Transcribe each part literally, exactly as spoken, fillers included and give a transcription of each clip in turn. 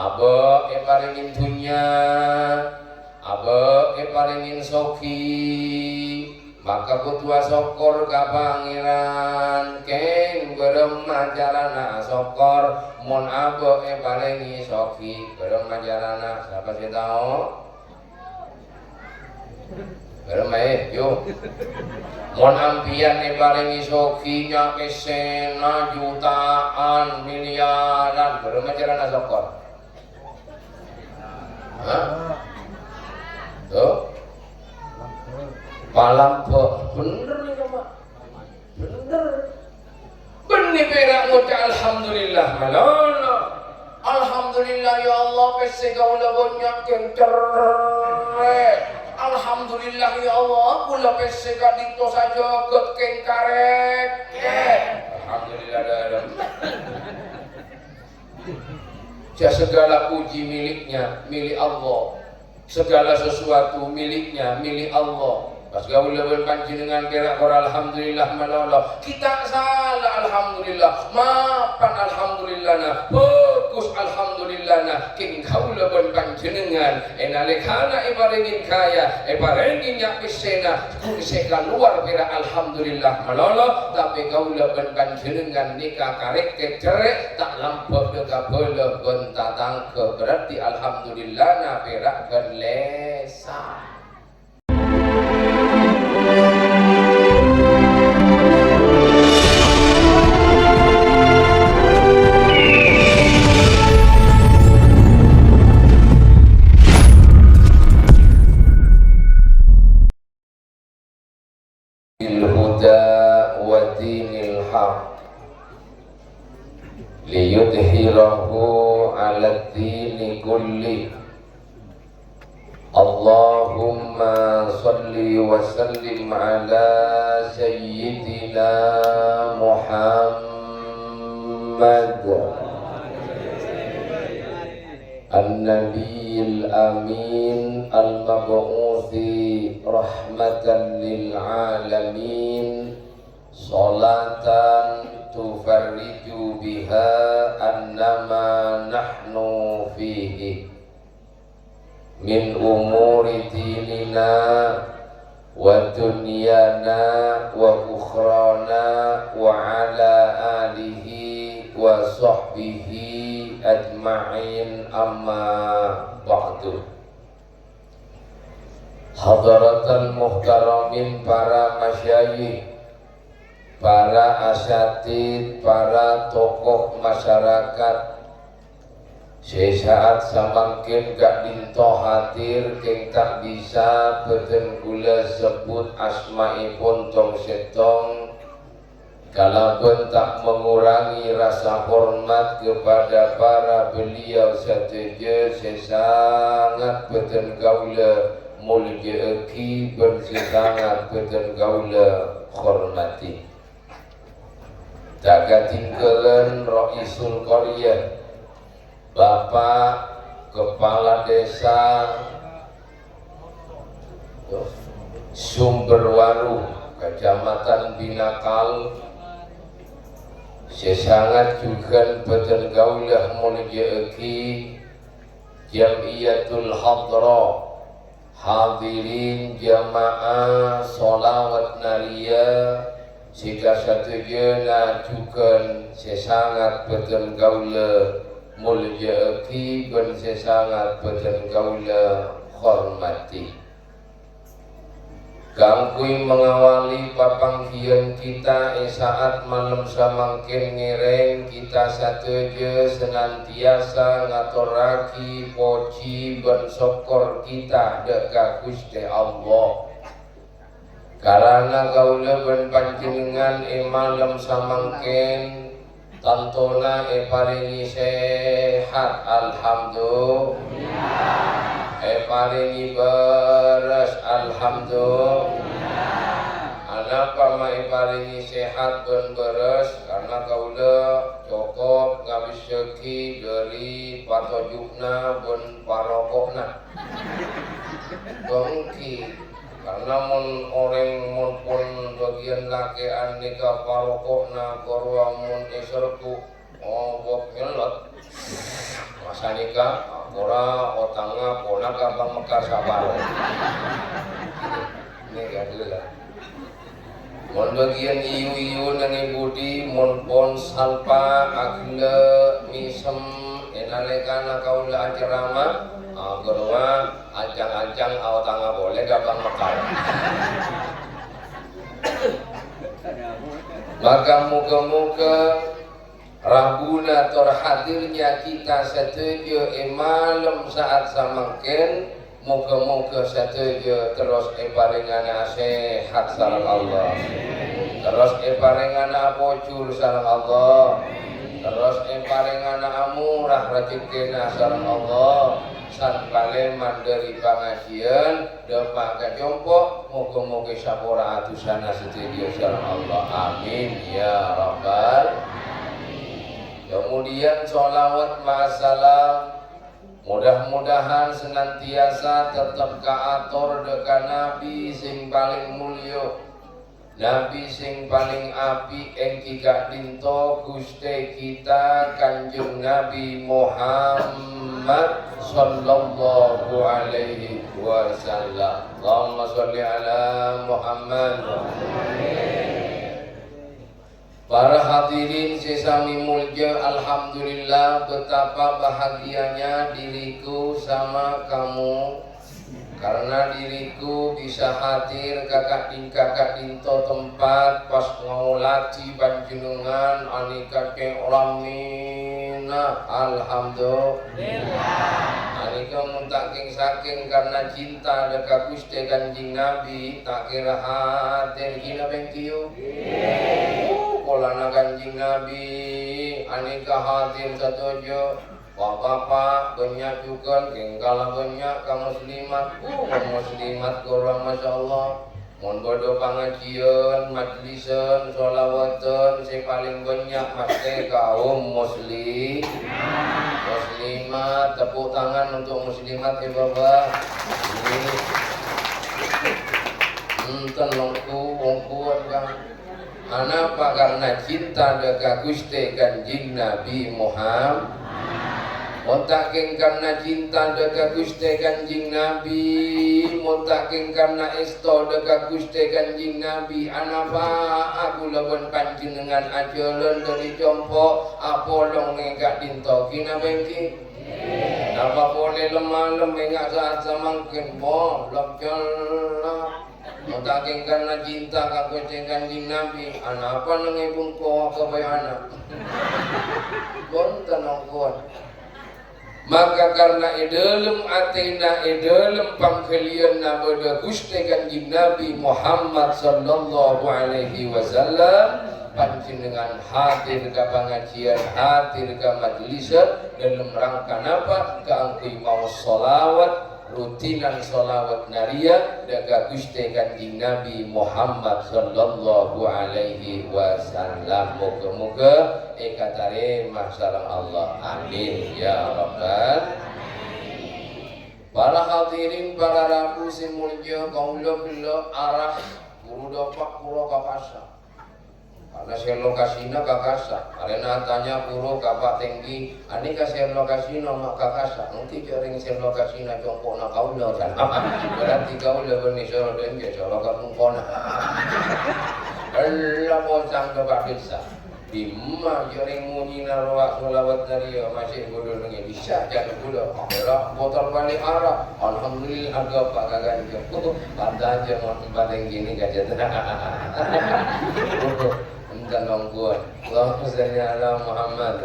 Abâ' èparèngè dhunnya, abâ' èparèngè soghi, maka kodhu asokkor ka Pangèran. Kèng, bârâmma carana asokkor mon abâ' èparèngè soghi? Bârâmma carana? Sapa sè tao? Bârâmma, yu. Mon ampèyan èparèngè soghi nya pèssèna jutaan, miliaran, bârâmma carana sokkor? Hah? Tuh. Palambhâ'. Bhender nèka, Pak. Bhender. Bânnè pèra' ngoca' alhamdulillah malolo. Alhamdulillah, ya Allah, pèssè kaulâ bânnya' kèng cerrè. Alhamdulillah, ya Allah, kaulâ pèssè ka'dinto sajâgât kèng karèkè. Alhamdulillah, dâlem. Ya, segala puji miliknya, milik Allah. Segala sesuatu miliknya, milik Allah. Pas kaulâ bân panjhennengngan pèra' kor alhamdulillah malolo. Ghi' ta' sala alhamdulillah. Mapan alhamdulillahna. Bhâghus alhamdulillahna. Kèng kaulâ bân panjhennengngan. È nalèkana èparèngè kaya, èparèngè nya pèssèna. Ghun sè kalowar pèra' alhamdulillah malolo, tapè kaulâ bân panjhennengngan nèka karèkè cerrè, ta' lambhâ dhâ' kabâlâ bân tatangghâ, berarti alhamdulillahna pèra' ghân lèsan. Bil huda wa dinil haq, liyudhhirahu 'alad dini kullih. Allahumma shalli wa sallim 'ala sayyidina Muhammad. An-Nabiyil Amin al-mab'utsi rahmatan lil alamin, sholatan tufarriju biha anna ma nahnu fihi min umuri dinina wa dunyana wa ukhrana, wa ala alihi wa sahbihi ajma'in, amma ba'du. Hadratal muhtaramin, para masyayikh, para asatidz, para tokoh masyarakat, sè sa'at samangkèn ka'dinto hadir, kèng ta' bisa bhâdhân kaulâ sebbhut asmaèpon tong-sèttong, kalabân ta' mangorangè rasa hormat kepada para beliau sadhâjâ sè sangat bhâdhân kaulâ moljâ'aghi bân sè sangat bhâdhân kaulâ hormatè. Ta' katinggalan Raisul Qaryah, Bapak Kepala Desa Sumberwaru, Kecamatan Binakal, sè sangat jhughân bhâdhân kaulâ moljâ'aghi, Jam'iyatul Hadrah, hadirin jamaah sholawat nariyah, sè kasadhâjâna jhughân sè sangat bhâdhân kaulâ moljâ'aghi bân sè sangat bhâdhân kaulâ hormatè. Kaangghuy mangawali papangghiyân kita è sa'at malem samangkèn, ngèrèng kita sadhâjâ senantiyasa ngatorraghi pojhi bân sokkor kita dâ' ka Ghustè Allah. Karana kaulâ bân panjhennengngan è malem samangkèn tantona èparèngè sehat, alhamdulillah. Èparèngè bârâs, alhamdulillah. Anapa ma' èparèngè sehat bân bârâs? Karana kaulâ cokop ngabissaghi dhâri patoju'na bân paroko'na. Bângki. Karna mon orèng mon pon bâgiyân lakè'an nèka paroko'na, korowa mon èserbuk, Mogok nyellot. Masa nika, ampora otangnga pola ka Bang Mekar saparo. Ini ya dulu lah. Mon bagiyan iyu-iyu nang budi, mon pon salpa, agella', misem, e nalekana kaula acerama, agerwa, ancang-ancang aotangnga pole ka Bang Mekar. Maka moga-moga Rabuna tor hadirnya kita sadhâjâ è malem sa'at samangkèn, moga-moga sadhâjâ terros èparèngana sehat sareng Allah. Terros èparèngana apojhur sareng Allah. Terros èparèngana amorah rajhekkèna sareng Allah. San palèman dhâri pangajiyân, dâpa' ka compo', moga-moga èsapora adusana sadhâjâ sareng Allah. Amin, ya rabbal. Kemudian, sholawat ma'assalam. Mudah-mudahan senantiasa tetep kaator dâ' ka Nabi sing palèng mulya. Nabi sing palèng api' èngghi ka'dinto Ghustè kita Kanjeng Nabi Muhammad sallallahu alaihi wasallam. Allahumma sholli ala Muhammad. Para hadirin sè samè molja, alhamdulillah, betapa bahagianya diriku sama kamu. Karena diriku bisa hadir ka ka'din-, ka ka'dinto tempat pas ngaoladhi panjhennengngan anèka cè' ramèna. Alhamdulillah. Anèka mon ta' kèng-sakèng karena cinta dâ' ka Ghustè Kanjeng Nabi, ta' kèra hadir ghina bengkiyu. Oh, polana Kanjeng Nabi anèka hadir sadhâjâ. Pa'-bapa' bânnya' jhughân, kèng kala bânnya' ka muslimat. Uh, ka muslimat ghârowa, masyaallah. Mon bâdâ pangajiyân, majlisan, sholawatan, sè palèng bânnya' mastè kaum musli-, muslimat. Tepuk tangan untuk muslimat, ya, Bapak. Ini. Enten longku, longkuan, Kang. Anapa? Karena cinta dâ' ka Ghustè Kanjeng Nabi Muhammad. Mon ta' kèng karena cinta dâ' ka Ghustè Kanjeng Nabi, mon ta' kèng karena èsto dâ' ka Ghustè Kanjeng Nabi, anapa aku labân panjhennengngan ajhâlân dhâri compo' apolong è ka'dinto ghina bengki? Napa polè lem-malem enga' sa'at samangkèn, po, lem-, cella'? Mon ta' kèng karena cinta ka Ghustè Kanjeng Nabi, anapa neng è bengko ka bâi ana'? Bhunten, ongkowan. Maka karena è dâlem atèna, è dâlem pangghâliyânna bâdâ Ghustè Kanjeng Nabi Muhammad sallallahu alaihi wasallam, panjhennengngan hadir ka pangajiyân, hadir ka majlisan, dâlem rangka napa? Kaangghuy maos sholawat, rutinan sholawat nariyah dâ' ka Ghustè Kanjeng Nabi Muhammad sallallahu alaihi wasallam. Moga-moga èkatarèma sareng Allah. Amin, ya rabbal. Para hadirin, para rabu sè molja, kaulâ ghellâ' ara, buru dâpa' pura ka kassa'. Karena sè lokasina ka kassa'. Marèna atanya pura ka Pa' Tèngghi, "Anèka sè lokasina ma' ka kassa'?" Ènggi jhâ' rèng sè lokasina compo'na kaulâ, kan? Berarti kaulâ bânnè soro dâ' enjâ' soro ka bengkona. Ella posang ka Pa' Dessa. Dimma jhâ' rèng monyèna rowa sholawat nariyah masè' bâdâ neng è dissa' jhâ' ghulâ. Akhèrra motor bâli' ara. Alhamdulillah, dâpa' ka Kanjeng. Pantas jhâ' mon Pa' Tèngghi nèka jhâ'. Enten ongkowan. Allahumma shalli ala Muhammad.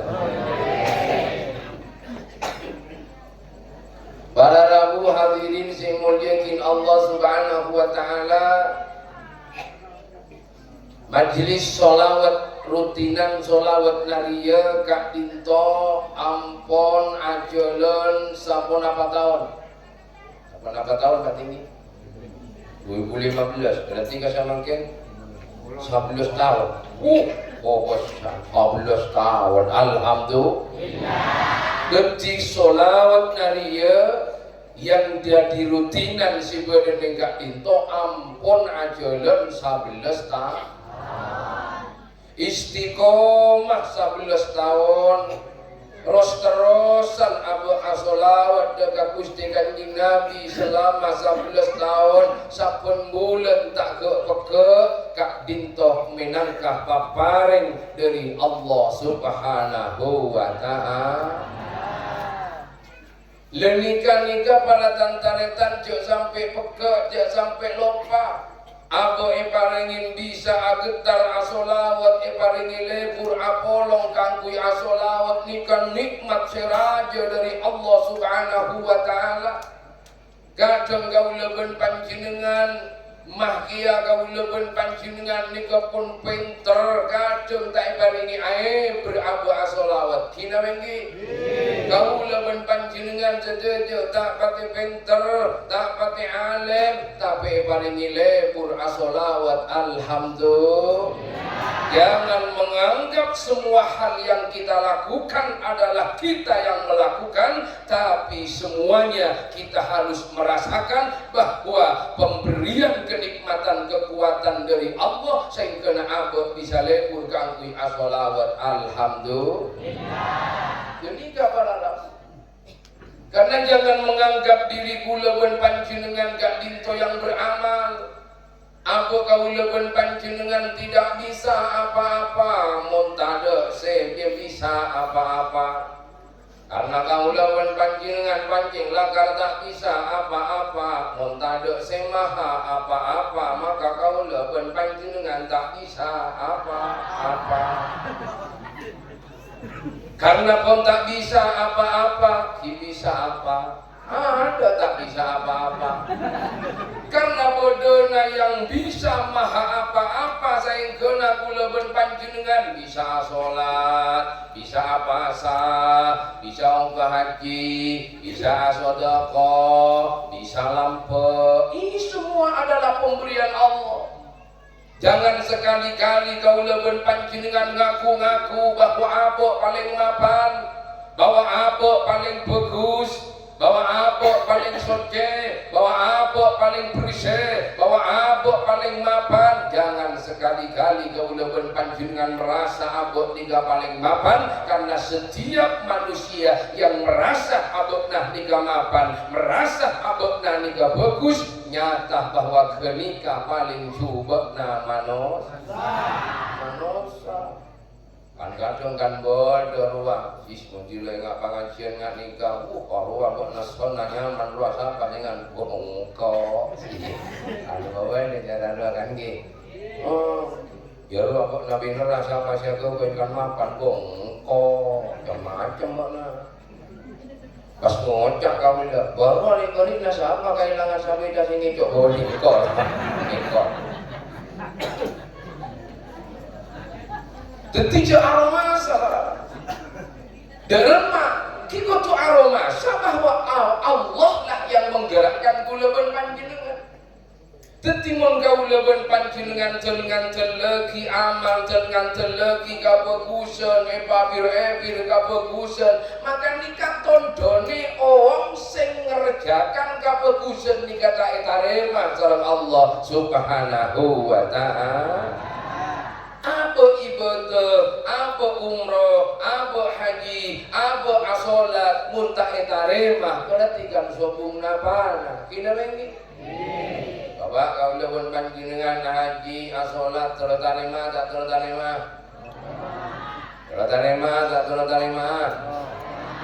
Para rabu hadirin sè èmoljâ'aghi Allah Subhanahu wa Ta'ala, majlis sholawat, rutinan sholawat nariyah ka'dinto ampon ajhâlân saponapa taon? Saponapa taon, Pak Tèngghi? Dua ribu lima belas, berarti ka samangkèn sabellâs taon. Uh, pokok sabellâs taon. Alhamdulillah. Dhâddhi sholawat nariyah yang dhâddhi rutinan sè bâdâ neng ka'dinto ampon ajhâlân sabellâs taon. Istiqomah sabellâs taon, ros-terrosan abâ' asholawat dâ' ka Ghustè Kanjeng Nabi selama sabellâs taon, sabbhân bulân ta' ghâ'-peggâ', ka'dinto mènangka paparèng dâri Allah Subhanahu wa Ta'ala. Lè nèka-nèka para tan-tarètan jhâ' sampè' peggâ', jhâ' sampè' loppa. Abâ' èparèngè bisa aghâttar asholawat, èparèngè lebur apolong kaangghuy asholawat, nèka nè'mat sè rajâ dâri Allah Subhanahu wa Ta'ala. Kadhâng kaulâ bân panjhennengngan, mahkèya kaulâ bân panjhennengngan nèka pon pènter, kadhâng ta' èparèngè aèbâr abâ' asholawat. Ghi napa ènggi? Kaulâ bân panjhennengngan sadhâjâ ta' patè pènter, ta' patè alèm, tapè èparèngè lebur asholawat. Alhamdulillah. Jangan menganggap semua hal yang kita lakukan adalah kita yang melakukan, tapi semuanya kita harus merasakan bahwa pemberian kenikmatan, kekuatan dari Allah, sehingga abâ' bisa lebur kaangghuy asholawat. Alhamdulillah. Ghânèka para rabu. Karena jangan menganggap diri kaulâ bân panjhennengngan ka'dinto yang beramal. Abâ' kaulâ bân panjhennengngan tidak bisa apa-apa, mon tadâ' sè bisa apa-apa. Karena kaulâ bân panjhennengngan pancèng lakar ta' bisa apa-apa, mon tadâ' sè maha apa-apa, maka kaulâ bân panjhennengngan ta' bisa apa-apa. Karena pon ta' bisa apa-apa, ghi bisa apa? Adâ' ta' bisa apa-apa. Karena bâdâna yang bisa maha apa-apa, saèngghâna kaulâ bân panjhennengngan bisa asholat, bisa apasa, bisa ongghâ hajji, bisa asadâkah, bisa lambâ'. Ini semua adalah pemberian Allah. Jangan sekali-kali kaulâ bân panjhennengngan ngaku-ngaku bahwa abâ' palèng mapan, bahwa abâ' palèng bhâghus, bahwa abâ' palèng soccè, bahwa abâ' palèng bersè, bahwa abâ' palèng mapan. Jangan sekali-kali kaulâ bân panjhennengngan merasa abâ' nèka palèng mapan, karena setiap manusia yang merasa abâ'na nèka mapan, merasa abâ'na nèka bhâghus, nyata bahwa ghânèka palèng jhubâ'na manossa. Manossa. Kan kadhâng kan bâdâ rowa, "Sis, mon jhâ' la enga' pangajiân nga' nèka, wuh, rowa bâ'na sonna nyaman rowa, sapa sè ngan-, bengko." Anu bâbâna cara rowa kan, ghi. Oh, jhâ' rowa bâ'na bhinèra, sapa sè aghâbây kan mapan, bengko. Macem-macem bâ'na. Pas ngoca' kaulâ, "Bârâ' lè-bâlina sapa kaèlangan sapèda sè ngèco' bâli nèko?" Nèko. Dhâddhi jhâ' aromasa, para. Dâremma, ghi kodhu aromasa bahwa Al-, Allah lah yang menggerakkan kaulâ bân panjhennengngan. Dhâddhi, mon kaulâ bân panjhennengngan jhân ngandellaghi amal, jhân ngandellaghi kabhâghusân, èpabhir-èbhir kabhâghusân, maka nèka tondhâna owang sè ngerjakan kabhâghusân nèka ta' ètarèma sareng Allah Subhanahu wa Ta'ala. Abâ' ibâdâh, abâ' umroh, abâ' hajji, abâ' asolat, mon ta' ètarèma, berarti kan sobung napana. Ghi napa ènggi? Coba kaulâ bân panjhennengngan hajji, asolat, terro tarèma ta' terro tarèma? Terro tarèma ta' terro tarèma?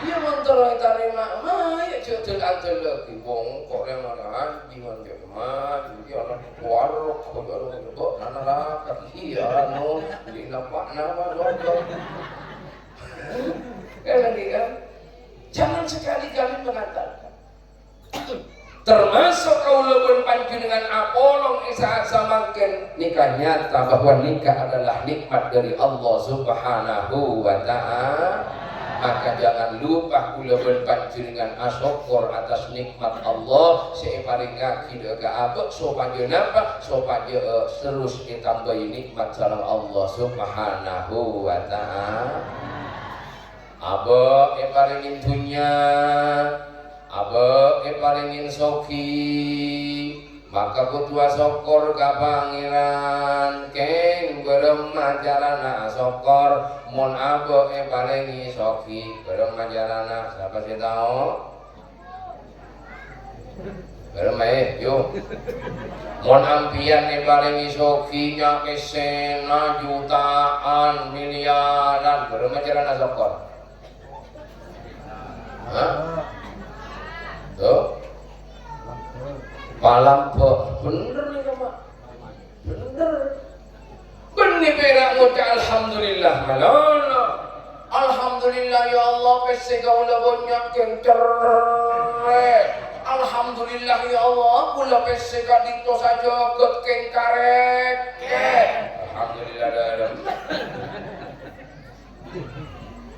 Iyâ, mon terro ètarèma, mayu jhâ' dâl-adâllaghi. Wong kok lè marè hajji, mon jhâ' maju, iyâ, ana warok, kok ana warok, nana rakat. Iyâ, anu, beli napa, napa, napa. Kan lagi, kan? Jangan sekali-kali mengatakan, termasuk kaulâ bân panjhennengngan apolong è sa'at samangkèn, nèka nyata bahwa nèka adalah nikmat dari Allah Subhanahu wa Ta'ala. Maka jangan lupa kaulâ bân panjhennengngan asokkor atas nikmat Allah sè èparèngaghi dâ' ka abâ', sopajâ napa? Sopajâ, eh, terros ètambâi nikmat sareng Allah Subhanahu wa Ta'ala. Abâ' èparèngè dhunnya, abâ' èparèngè soghi, maka kodhu asokkor ka Pangèran. Kèng, bârâ Bârâmma carana asokkor, mon abâ' èparèngè soghi? Bârâmma carana? Sapa sè tao? Bârâmma, eh, yu. Mon ampèyan èparèngè soghi, nya pèssèna jutaan, miliaran, bârâmma carana asokkor? Hah? Tuh. Palambâ'. Bhender nèka, Pak. Bhender. Bânnè pèra' ngoca' alhamdulillah malolo. Alhamdulillah, ya Allah, pèssè kaulâ bânnya' kèng cerrè'. Alhamdulillah, ya Allah, kaulâ pèssè ka'dinto sajâgât kèng karèkè. Alhamdulillah, dâlem.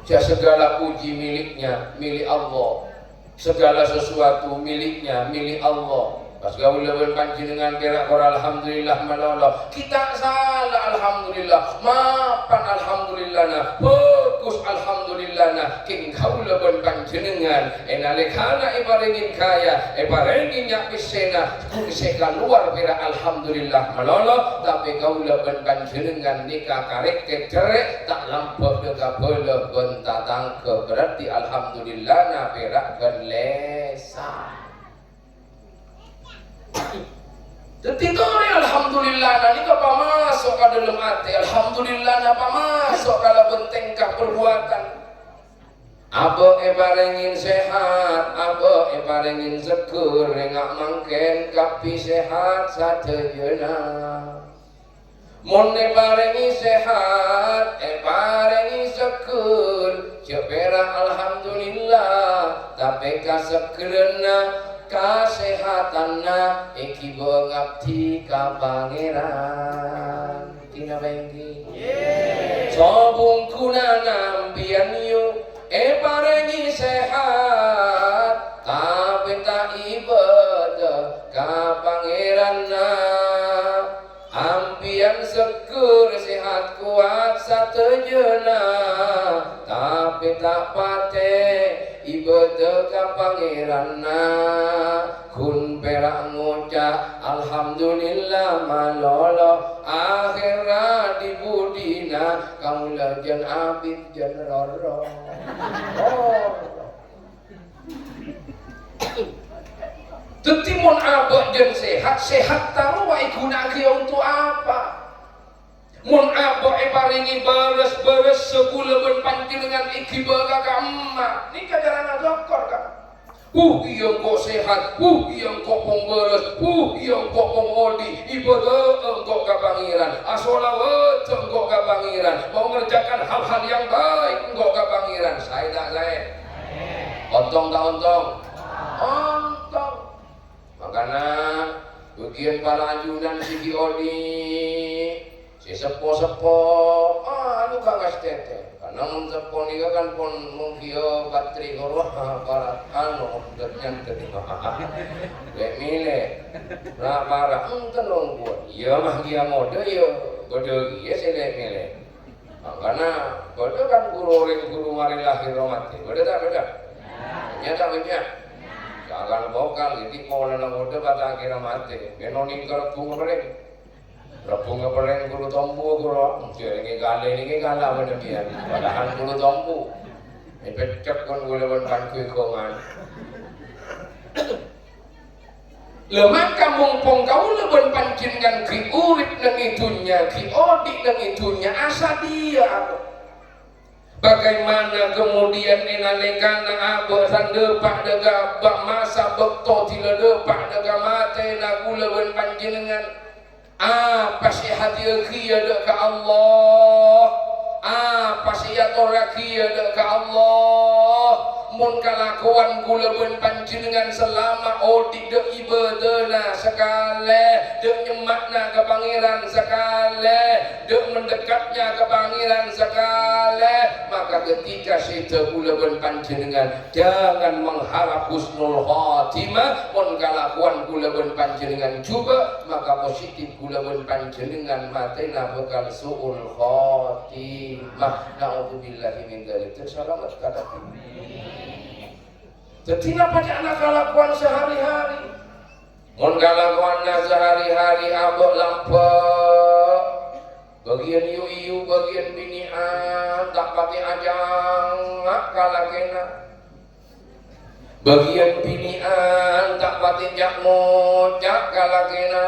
Ya, segala puji miliknya, milik Allah. Segala sesuatu miliknya, milik Allah. Pas kaulâ bân panjhennengngan pèra' kor alhamdulillah malolo. Ghi' ta' sala alhamdulillah. Mapan alhamdulillahna. Bhâghus alhamdulillahna. Kèng kaulâ bân panjhennengngan. È nalèkana èparèngè kaya, èparèngè nya' pèssèna, ghun sè kalowar pèra' alhamdulillah malolo, tapè kaulâ bân panjhennengngan nèka karèkè cerrè', ta' lambâ' dâ' kabâlâ bân tatangghâ, berarti alhamdulillahna pèra' ghân lèsan. Dhâddhi torè alhamdulillahna nèka pamaso' ka dâlem atè, alhamdulillahna pamaso' kalabân tèngka parbuwâdhân. Abâ' èparèngè sehat, abâ' èparèngè seggher, enga' mangkèn kabbhi sehat sadhâjâna. Mon èparèngè sehat, èparèngè seggher, jhâ' pèra' alhamdulillah, tapè kaseggherranna, kasehatanna èghibâ ngabdi ka Pangèran. Ènggi napa ènggi? Sobung ghunana ampèyan, yu, èparèngè sehat, tapè ta' ibâdâ ka Pangèranna. Ampèyan seggher, sehat, kowat sadhâjâna, tapè ta' patè ibâdâ ka Pangèranna. Ghun pèra' ngoca', "Alhamdulillah malolo, aherra dhi-budhina kaulâ jân abit jân roro." Oh. Dhâddhi, mon abâ' jân sehat, sehat tarowa èghuna'aghi onto' apa? Mon abâ' èparèngè bârâs, bârâssa kaulâ bân panjhennengngan èghibâ ka kamma. Nèka carana sokkor, kan? Huh, iyâ engko' sehat, huh, iyâ engko' pon bârâs, huh, iyâ engko' pon odi', ibâdâ engko' ka Pangèran, asolawat engko' ka Pangèran, mengerjakan hal-hal yang baik engko' ka Pangèran. Saè ta' saè? Ontong ta' ontong? Ontong. Mangkana, bâgiyân para ajunan sè ghi' odi', sè seppo-seppo, anu ka ngastètè. Karna mon seppo nèka kan pon mongghiyâ patri koro, para anu, dâ' nyantet. Lè' mèlè. Ra para, enten ongghuwân. Iyâ, mah kèya ngodâ, iyâ. Bâdâ kèya sè lè' mèlè. Mangkana, bâdâ kan ghuru orèng ghuru marè lahèr matè. Bâdâ ta' bâdâ? Bânnya' ta' bânnya'? Sakal-bokal, dhâddhi polana ngodâ pas akhèrra matè. Mèno nèng ka rebbhung orèng. Rebbhung ka perrèng ghuru tombu, ghuru. Jhârèngè kalè nèkè kala bân dhâddhiyân. Padahal ghuru tombu. Èpeccet bân ghulâ bân pangghuy ghongan. Lha, maka mumpung kaulâ bân panjhennengngan ghi' urip neng è dhunnya, ghi' odi' neng è dhunnya, asadhiyâ, Abu. Bagaimana kemudian è nalèkana abâ' san dâpa' dâ' ka abâ', masa bâkto dila dâpa' dâ' ka matèna kaulâ bân panjhennengngan? Apa sè èhadiyâaghiyâ dâ' ka Allah? Apa sè èatorraghiyâ dâ' ka Allah? Mon kalakowan kaulâ bân panjhennengngan salama odi' dâ' ibâdâna sakalè, dâ' nyemma'na ka Pangèran sakalè, dâ' mendekatnya ka Pangèran sakalè, maka ketika sèdhâ kaulâ bân panjhennengngan jangan mengharap husnul khotimah, mon kalakowan kaulâ bân panjhennengngan jhubâ', maka positif kaulâ bân panjhennengngan matèna bhâkal su'ul khotimah. Na'udzubillahi min dzalik. Terus salamet kata. Dhâddhi, napa ca'na kalakowan sehari-hari? Mon kalakowanna sehari-hari abâ' lambâ', Bâgiyân yu-yu, bâgiyân binè'an ta' patè acangnga' ka lakèna. Bâgiyân binè'an ta' patè ca'-ngoca' ka lakèna.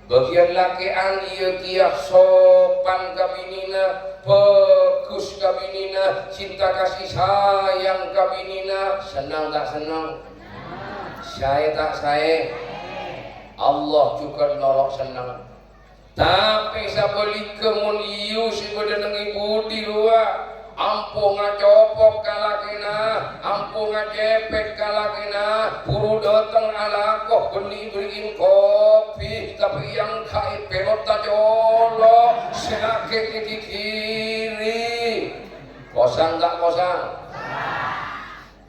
Bâgiyân lakè'an iyâ kèya sopan ka binèna, bhâghus ka binèna, cinta kasih sayang ka binèna. Senneng ta' senneng? Saè ta' saè? Allah jhughân noro' senneng. Tapè sabhâligghâ, mon yu-yu sè bâdâ neng è budi rowa, ampongnga copot ka lakèna, ampongnga cèpèt ka lakèna, buru dâteng alako bânnè bherri'in kopi, tapè èangghâ'è pèlotta colo', sè lakè' èghighiri. Kosang ta' kosang?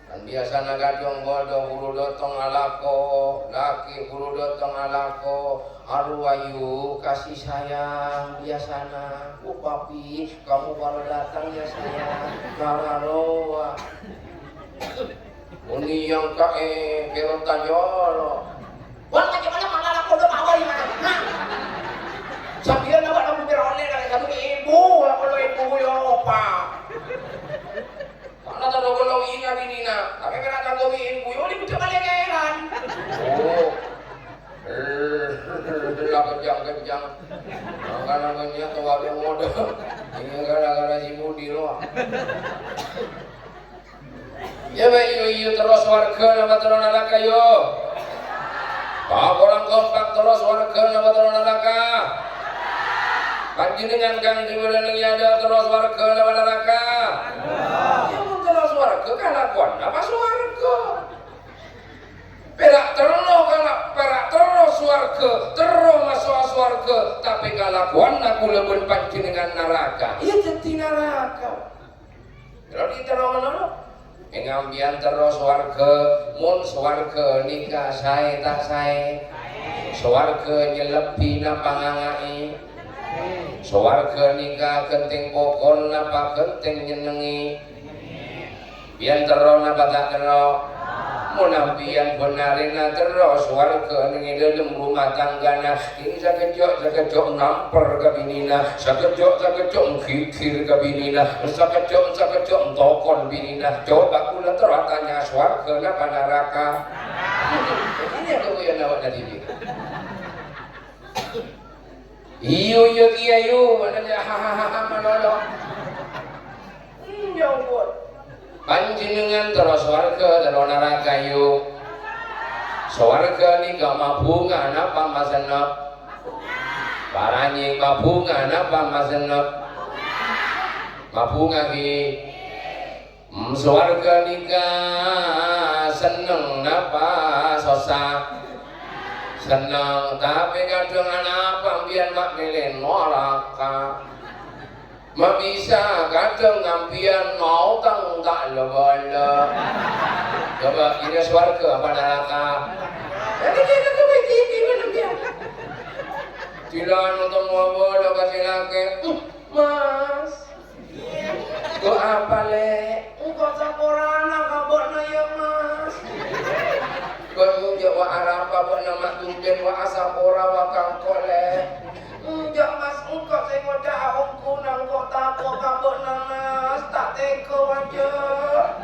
Kan biyasana kadhâng bâdâ buru dâteng alako, lakè buru dâteng alako, arowa yu kasih sayang biyasana. "Oh, Papi, kamu baru datang ya, Sayang?" Kala rowa. Muni èangghâ'è pèlotta colo'. Wah, macam mana mana anak kodok awal mana? Nah. Sambil nama kamu beroleh dari satu ibu, kalau ibu ya opa. Ana tadha kala wi' kabinina, tapè kèra kanggo wi' buyu, ini bocah bali kèran. Oh. Eh, lah kejang-kejang. Mangkana kenya tua modal. Ini gara-gara si Budi rowa. Ya, Pak, yu-yu terro sowarga napa terro naraka, yu? Pak, korang kompak terro sowarga napa terro naraka? Panjenengan kang diwelana nyada terro sowarga napa naraka? Ya, mon terro sowarga, kalakowan napa sowarga? Pèra' terro kala-, pèra' terro sowarga, terro maso'a sowarga, tapè kalakowanna kaulâ bân panjenengan naraka. Iyâ, dhâddhi naraka. Terro diterro manono. Èngambiyân terro sowarga, mon sowarga nèka saè ta' saè? Sowarga nyellebbhi napa nganga'è? Sowarga nèka ghenteng pokol napa ghenteng nyennengngè? Biyân terro napa ta' terro? Mon ampèyan bhennarèna terro sowarga neng è dâlem rumah tanggana, Sakejjhâ'-sakejjhâ' nampèr ka binèna, sakejjhâ'-sakejjhâ' ngghigghir ka binèna, sakejjhâ'-sakejjhâ' ntokon binèna. Coba kaulâ terro atanya, sowarga napa naraka? Ini aku yang awak tadi ini. Iyo, iyo, iya, iyo, maknanya hahaha, malolo. Hmm, ya ampun. Panjhennengngan terro sowarga, terro naraka, yu? Sowarga nèka mabhunga napa masennep? Paranyèng mabhunga napa masennep? Mabhunga, ghi? Hmm, sowarga nèka senneng napa sossa? Senneng, tapè kadhâng anapa ampèyan ma' mèlè naraka? Ma' bisa kadhâng ampèyan maotang ta' la-bâlâ. Coba, kira sowarga apa naraka? Tapi kira ke begini, mana dia? Dilan untuk mau bodoh kasih lagi. Hmm, Mas. Kok apa, Lè'? Engko' saporana ka bâ'na, yâ, Mas. Kok enjâ' wa' arapa bâ'na ma' tumben wa' asapora wa' ka engko', Lè'? Enjâ', Mas, engko' sè ngoca'a ongghu nangko' tako' ka bâ'na, Mas. Ta' tega, wajâ'.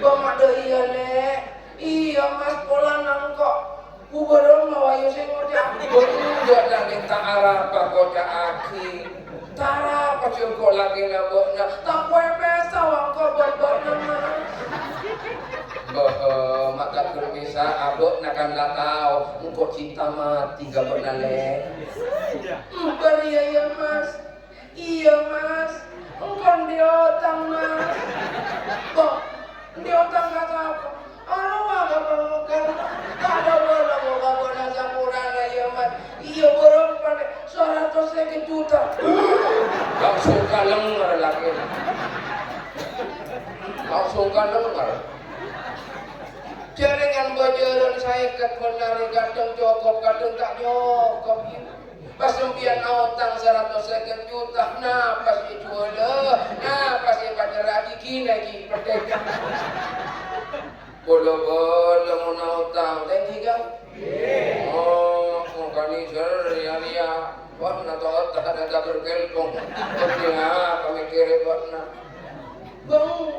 Bâ' ma' dâ' iyâ, Lè'. Iyâ, Mas, polana engko'. Bubârâ mawayu sè ngoca'. Bâ'na jhâ' nangèng ta' arapa koca'aghi. Ta' arapa jhâ' engko' lakèna bâ'na. Ta' kowè pesta wa' engko' bân bâ'na, Mas. Bâh, ma' ta' ghun pesta, bâ'na kan la tao engko' cinta mati ka bâ'na, Lè'. Bâriyâ, yâ, Mas. Iyâ, Mas. Engko' andi' otang, Mas. Kok andi' otang ka sapa? Arowa ka pangokar. Kadhâ' bâlâ kok kabâna saporana, yâ, Mas. Iyâ, bârâmpa, Lè'? Saratos sèkèt juta. Langsung kalènger lakèna. Langsung kalènger. Jhârèngan bâjârân saèkèt bhennèr kadhâng cokop, kadhâng ta' cokop, yâ. Pas sampèyan aotang saratos sèkèt juta, napa sè èjhuwâlâ? Napa sè èpacarraghi? Ghina ghi' pettèk. Bâlâ-bâlâ mon aotang, tèngghi, Kang? Oh, mongkani sèr, ya, ya. Wah, na Tot, ada berkelpong. Tapi, ah, pamikirè bâ'na. Bang,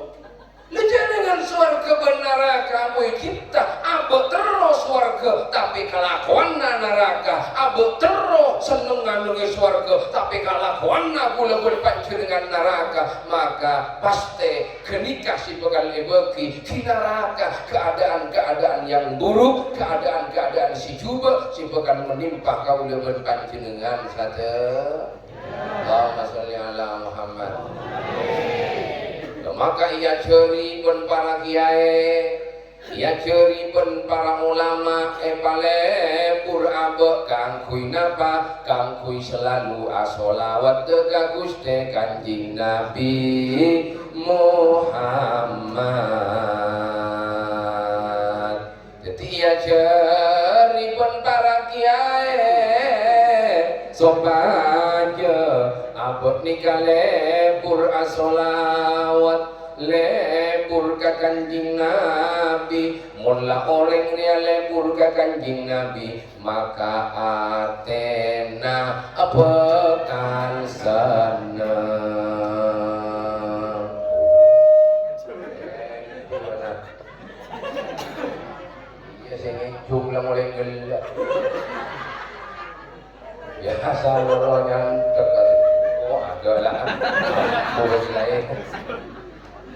lè jhâ' dengan sowarghâ bân naraka apoy cipta, abâ' terro sowarghâ, tapè kalakowanna naraka, abâ' terro sennengnga neng è sowarghâ, tapè kalakowanna kaulâ bân panjhennengngan naraka, maka pastè ghânèka sè bhâkal èbâghi è naraka, keadaan-keadaan yang buruk, keadaan-keadaan sè jhubâ' sè bhâkal menimpa kaulâ bân panjhennengngan sadhâjâ. Allahumma sholli ala Muhammad. Maka èajhâri bân para kiyaè, èajhâri bân para ulama, èpalebur abâ' kaangghuy napa? Kaangghuy salalu asholawat ka Ghustè Kanjeng Nabi Muhammad. Dhâddhi, èajhâri bân para kiyaè, sopajâ abâ' nèka lebur asholawat, lebur ka Kanjeng Nabi. Mon la orèng rèya lebur ka Kanjeng Nabi, maka atèna bhâkal senneng. Iyâ, sè ngèjhung la molaè ghellâ'. Biyasa loro nyantep. Oh, ada lah. Bos laèn.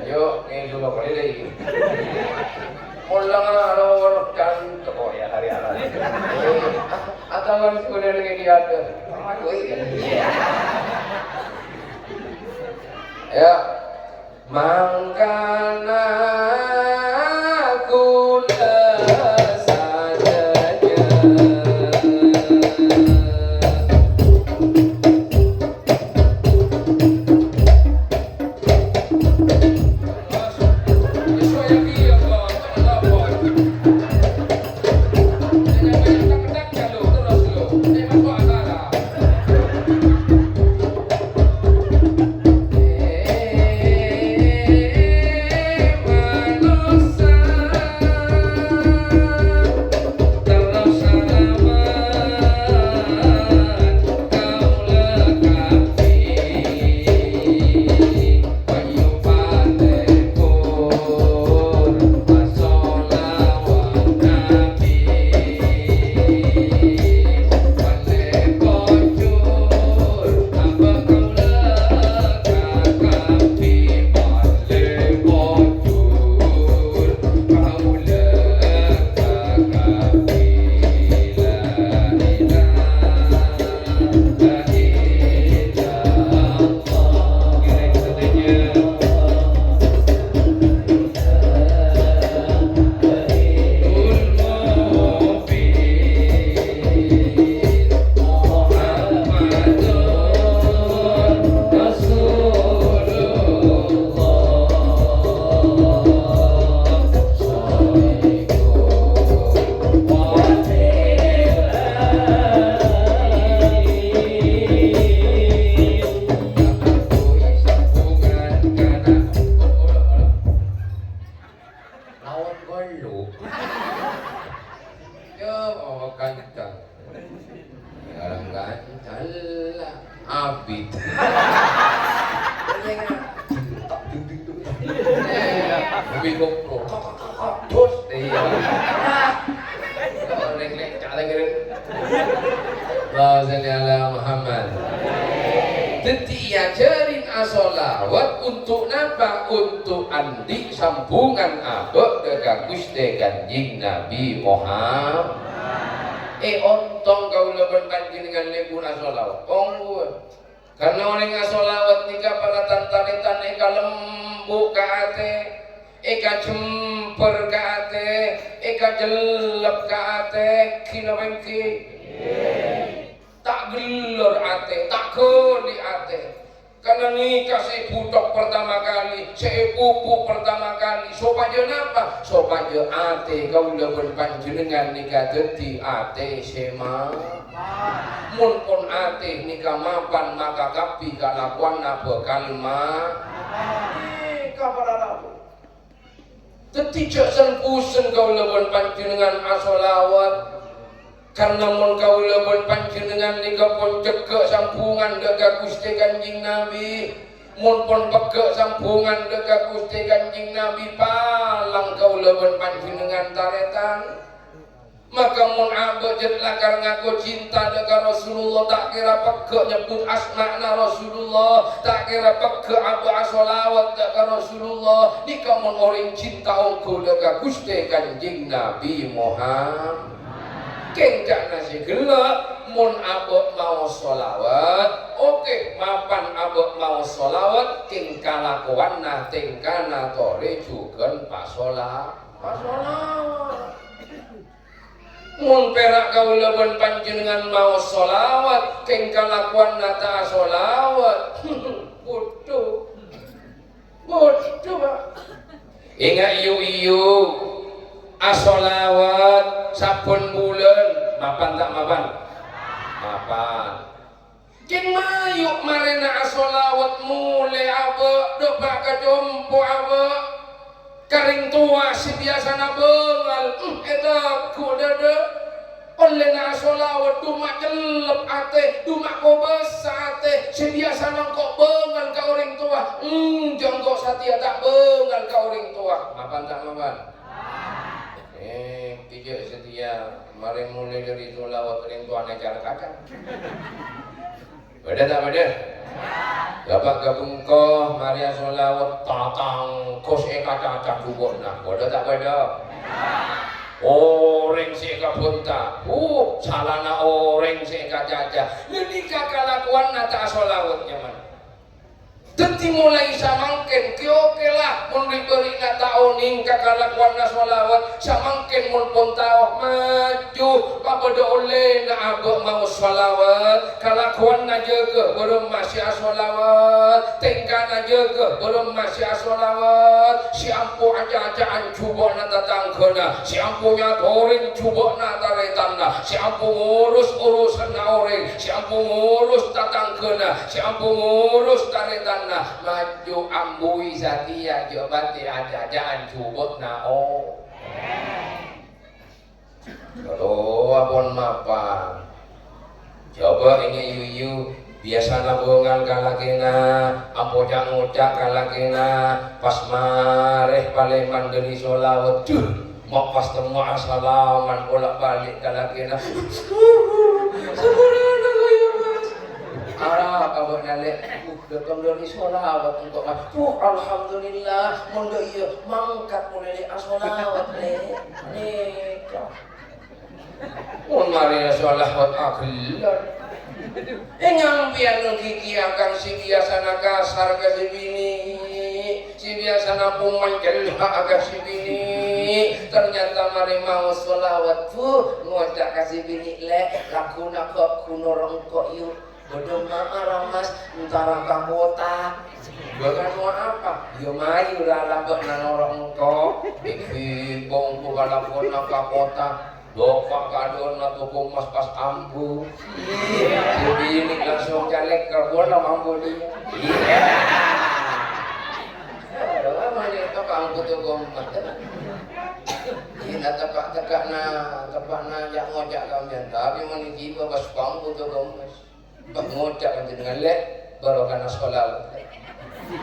Ayo, ngèjhung apa lagi? Pola ngarep nyantep. Oh, ya, hari-hari. Atau kan sebenarnya lagi ada. Ya. Mangkana kaulâ sadhâjâ. Lawan ghâllu. Ya, oh, kancang. Ya, kancang lah. Abit. Umi koplo. Kok, kok, kok, kok. Bos, iya. Lek-lek, caleng, lek. Allahumma sholli ala Muhammad. Dhâddhi, èajhâri asholawat untuk napa? Untuk andi' sambungan abâ' ka Ghustè Kanjeng Nabi Muhammad. È, ontong kaulâ bân panjhennengngan lebur asholawat. Ongghuwân. Karna orèng asholawat nèka para tan-tarètan èkalembhu' ka atè, èkajembhâr ka atè, èkajellep ka atè, ghi napa èngghi? Ta' gellor atè, ta' ghâli atè. Karna nèka sè èbhuthok partama kalè, sè èpupuk partama kalè. Sopajâ napa? Sopajâ atè kaulâ bân panjhennengngan nèka dhâddhi atè sè ma-, Mon pon atè nèka mapan, maka kabbhi kalakowanna bhâkal ma-, nèka para rabu. Dhâddhi jhâ' sen-bhusen kaulâ bân panjhennengngan asholawat. Karna mon kaulâ bân panjhennengngan nèka pon cegghâ' sambhungan dâ' ka Ghustè Kanjeng Nabi, mon pon pegghâ' sambhungan dâ' ka Ghustè Kanjeng Nabi, palang kaulâ bân panjhennengngan tarètan. Maka mon abâ' jhât lakar ngako cinta dâ' ka Rasulullah, ta' kèra pegghâ' nyebbhut asma'na Rasulullah, ta' kèra pegghâ' abâ' asholawat dâ' ka Rasulullah, nèka mon orèng cinta ongghu dâ' ka Ghustè Kanjeng Nabi Muhammad. Kèng ca'na sè ghellâ', mon abâ' maos sholawat, oke, mapan abâ' maos sholawat, kèng kalakowanna tèngkana torè jhughân pasola-, pasholawat. Mon pèra' kaulâ bân panjhennengngan maos sholawat, kèng kalakowanna ta' asholawat, bhuto. Bhuto, Pak. Enga', yu-, yu, asholawat sabbhân bulân, mapan ta' mapan? Mapan. Kèng mayu' marèna asholawat molè abâ', dâpa' ka compo' abâ'. Ka rèng towa sè biyasana bângal, em, ètegghu' dâdâ. Ollèna asholawat, duma' cellep atè, duma' kobâsa atè, sè biyasana engko' bângal ka orèng towa, em, jhâ' engko' satèya ta' bângal ka orèng towa. Mapan ta' mapan? Eh, kèya satèya marè molè dâri sholawat rèng towana car-kacar. Bâdâ ta' bâdâ? Bapa' ka bengko, marè asholawat, tatangghus èkacaca jhughâna. Bâdâ ta' bâdâ? Orèng sè èkabhunta, uh, salana orèng sè èkacaca. Lha nèka kalakowanna ta' asholawat, nyaman. Dhâddhi, molaè samangkèn, kè-, oke la, mon rè'-bâri'na ta' onèng ka kalakowanna sholawat, samangkèn mon pon tao, maju, pabâdâ ollèna abâ' maos sholawat, kalakowanna jâgâ, bârâmma sè asholawat, tèngkana jâgâ, bârâmma sè asholawat, sè ampo aca-aca'an jhubâ'na tatangghâna, sè ampo nyatorè jhubâ'na tarètanna, sè ampo ngurus urusanna orèng, sè ampo ngurus tatangghâna, sè ampo ngurus tarètanna, maju ambuwi satèya jhâ' patè aca-aca'an jhubâ'na orèng. Kalowa pon mapan. Coba èngè' yu-yu, biyasana bângal ka lakèna, ampo ca'-ngoca' ka lakèna, pas marè palèman dâri sholawat, duh, ma' pas temmo asalaman bolak-balik ka lakèna. Saporana, ya, Mas. Arapa bâ'na, Lè'? Uh, dâteng dâri sholawat engko', Mas. Uh, alhamdulillah, mon dâ' iyâ mangkat molè, Lè', asholawat, Lè'. Nèka. Mon marè sholawat aghellâ'. È, ngampèyan ghighiyâ kang sè biyasana kasar ka sè binè', sè biyasana pomanjhâlâ ka sè binè'. Ternyata marè maos sholawat, bu, ngoca' ka sè binè', "Lè', lagghuna kok ghun noro' engko', yu." Bâdâ mara, Mas, entara ka kottha. Bâ, kanggo apa? Ya mayu rara bâ'na noro' engko'. Èghibâ engko' kalakona ka kottha. Bapa' kadhâ'na toko emas pas ambu. Sè binè' langsung calèk ka kottha ambu dhiyâ. Iyâ. Aduh, mangkèn toko ambu toko emas. Iyâ, teppa'-teppa'na, teppa'na ca'-ngoca' sampèyan. Tapè mon èghibâ pas ambu toko emas. Bâh, ngoca' panjhennengngan, Lè', barokana sholawat.